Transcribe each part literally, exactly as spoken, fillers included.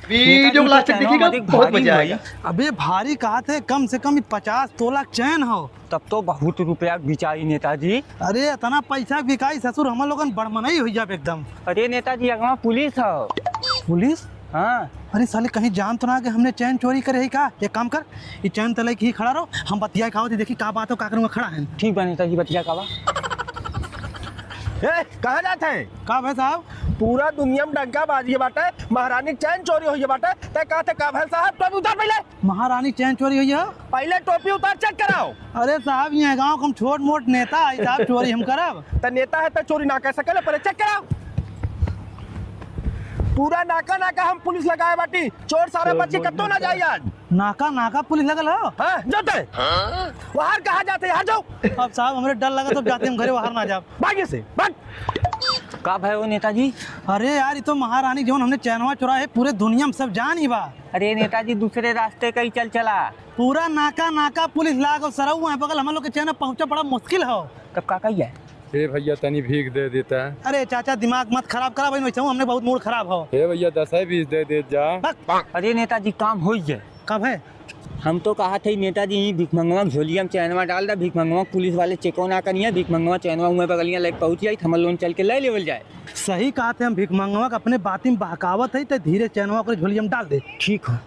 वीडियो को लास्ट तक देखिएगा, बहुत मजा आएगा। अबे भारी कहत है, कम से कम पचास तोला के चैन हो। तब तो बहुत रुपया के बिचाई नेताजी। अरे इतना पैसा के बिकाई ससुर, हम लोगन बड़मनई होइ जाब एकदम। अरे नेताजी, अगवा पुलिस हो। पुलिस? हाँ। अरे साले, कहीं जान तो ना कि हमने चैन चोरी करे है का? एक काम कर, ये चैन तले ही खड़ा रहो, हम बतिया खावत ही, देखी का बात हो, का करूँगा खड़ा है। ठीक बा नेताजी, बतिया का बा। ए, कहाँ जात है? का भाई साहब? पूरा दुनिया में डंका बाजिए बाटे, महारानी के चैन चोरी होइए बाटे, ते कहते का भाई साहब, टोपी उतार पहले। महारानी चैन चोरी होइए? पहले टोपी उतार, चेक कराओ। अरे साहब, ये गाँव के हम छोट मोट नेता है साहब, चोरी हम करब? त नेता है त चोरी ना कर सकेला, पहले चेक कराओ। पूरा नाका नाका हम पुलिस लगाए बाटी, चोर सारे बच्चे कत्तो ना जाई आज। नाका नाका पुलिस लगल हो? हाँ, जाते। बाहर कहाँ जाते, यहाँ जाओ। अब साहब हमरे डर लगा तो जाते हम घरे बाहर ना जाब। भाग यहाँ से, भाग। का भय हो नेताजी? अरे यार, ये तो महारानी जौन हमने चैनवा चुरा है, पूरे दुनिया में सब जान ही बा। अरे नेताजी, दूसरे रास्ते कहीं चल चला। पूरा नाका नाका पुलिस लाग और सरऊ है बगल, हम लोग के चैनवा पहुँचा बड़ा मुश्किल हो। तब का कही है? ए भैया, तनी भीख दे देता। अरे चाचा, दिमाग मत खराब करा भाई, वैसे हमने बहुत मूड खराब हो। ए भैया, दस है बीस दे दे जा। बक। अरे नेताजी, काम होई है। कब है? हम तो कहा थे नेताजी, ई भिखमंगवा के झोलिया में चैनवा डाल दा, भिखमंगवा के पुलिस वाले चेको ना करिए, भिखमंगवा चैनवा हुए बगलिया लेके पहुँच जाई, हम लोग चल के ले लेवल जाए। सही कहा थे, हम भिखमंगवा के अपने बाती में बहकावत है, तो धीरे चैनवा ओकरे झोलिया में डाल दे। ठीक हो।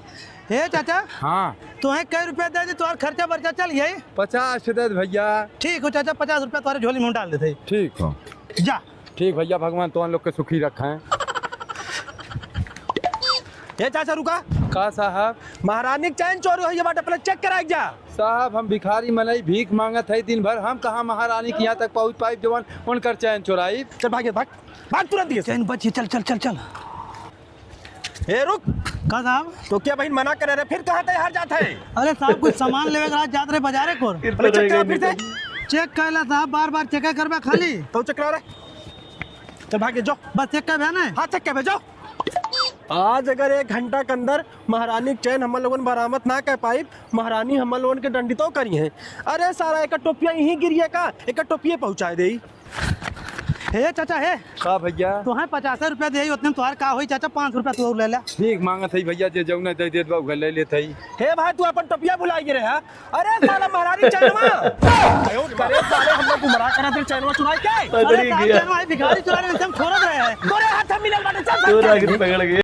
ए चाचा। हाँ। तोहे कै रुपया दे दे, तोहार खर्चा बर्चा चल जाई। पचास दे दे भैया। ठीक हो चाचा, पचास रुपया तोहरे झोली में डाल देते। ठीक हो। जा। ठीक भैया, भगवान तोहन लोग के सुखी रखें। ए चाचा रुका। का साहब? महारानी के चैन चोरी होई बाटे, पहले चेक कराई जा। साहब, हम भिखारी मनई, भीख मांगत है दिन भर, हम कहाँ महारानी के यहाँ तक पहुँच पाइब जवन उनकर चैन चोराई? चल भाग, भाग, भाग तुरंत ये से। चैन बची, चल, चल, चल, चल। ए रुक। का साहब? तो क्या बहिन मना करे रे, फिर कहाँ तैयार जात है? अरे साहब, कुछ सामान लेवे के रहा, जात रहे बाजारे को। अरे चेक करा फिर से। चेक कैला साहब, बार बार चेक करबा खाली। तो चेक करा रे। चल भाग के जो। बस चेक कर भेजना है? हाँ, चेक कर भेजो। आज अगर एक घंटा के अंदर महारानी के चैन हम लोगन बरामद ना कर पाई, महारानी हम लोगन के दंडितो करी है। अरे सारा एक टोपिया यहीं गिरिए का, एक टोपिए पहुँचाए दे। हे चाचा, हे। का भैया? तोहे पचास रुपया दे, उतने में तोहार का होई चाचा, पाँच रुपया तू और ले ले। भीख मांगत है भैया, जे जौना दे देत बा, उहे ले लेत है। हे भाई, तू अपन टोपिया भुलाई गिरे है। अरे साला महारानी चैनवा। आयो, करे साले, हम लोग गुमराह करा दे चैनवा चुराई के। अरे साहब, चैनवा भिखारी चुरा रहे, हम छोड़त रहे हैं। तोरे हाथ में मिलल बाटे, चल, चल, चल। पकड़ गए।